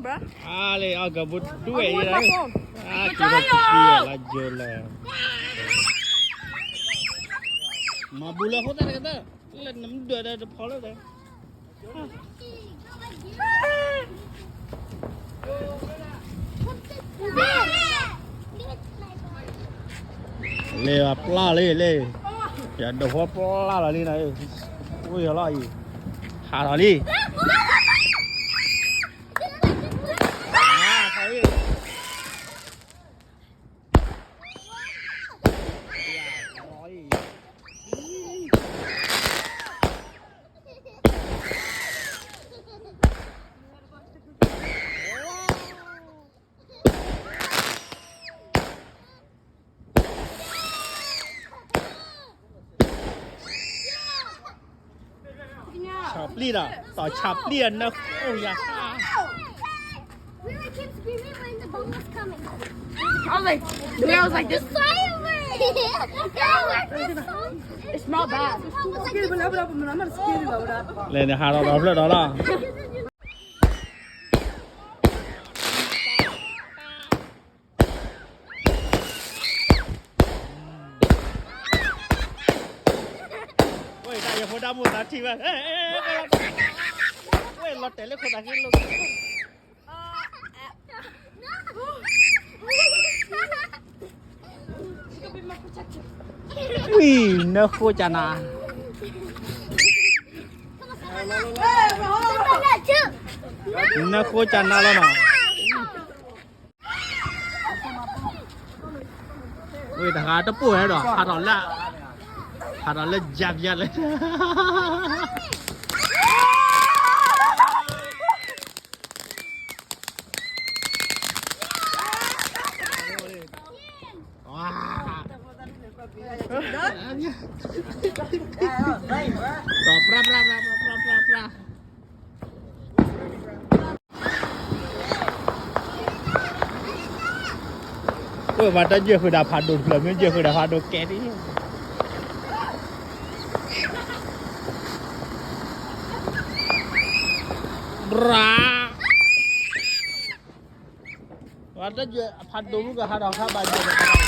Bruh. အါလံ အကဘူးဒွဲၣ်အံၤလၢ အါက့ၤထီၣ်ကသံလၢယိလၢ မၤဘူးလၢဃိသတးတကတၢၢ် လၢနမဒွဲၣ်ဒီးတဖီလၢဒီး လ့ၣ်ပျၢ်လံလ့ၣ်, ယဒိးဃီပျၢ်လီၤလံနၤ, အိၣ်ယီၤလီၤအံၤ, ဟးထီၣ်လံ. ဆးပျံၢ်ဒီး တီၢ်ဆးပျံၢ်အနၢဃိယၤ. We were keep screaming when the bomb was coming. I was like, the guy was like, this. It smelled bad. လဲၤန့ၣ်ဟးထီၣ်ဒီးဖျၢၣ်ဒီးလီၤ. ဝဲတၢ်ယဖိဒါမူးသးထံၣ်ဝဲ, ဝဲလီၤတဲာ်လၢခိၣ်သးဃ့လိာ်က့ၤ. ဝံၤ နဃိကနၤ, နဃိကနၤလီၤနီၤ. ဝဲတဂၤတပိၢ်ဟဲဒီး ဟးထီၣ်လၢ, ဟးထီၣ်လၢယၤယၤလၢ ပြၢ်ပြၢ်ပြၢ်ပြၢ်ပြၢ်ပြၢ်ပြၢ်. ဝဲမၤတၢ်ယဲၢ်ဃုာ်ဒီးဖးဒိၣ်တဖျၢၣ် မ့ၢ်ယဲၢ်ဃုာ်ဒီးဖးဒိၣ်ကဲဒ်, ရၣ်, မၤတၢ်ယဲၢ်အဖးဒိၣ်မုၢ်ကဟးထီၣ်ခါဘၣ်ယဲၢ်ဒီး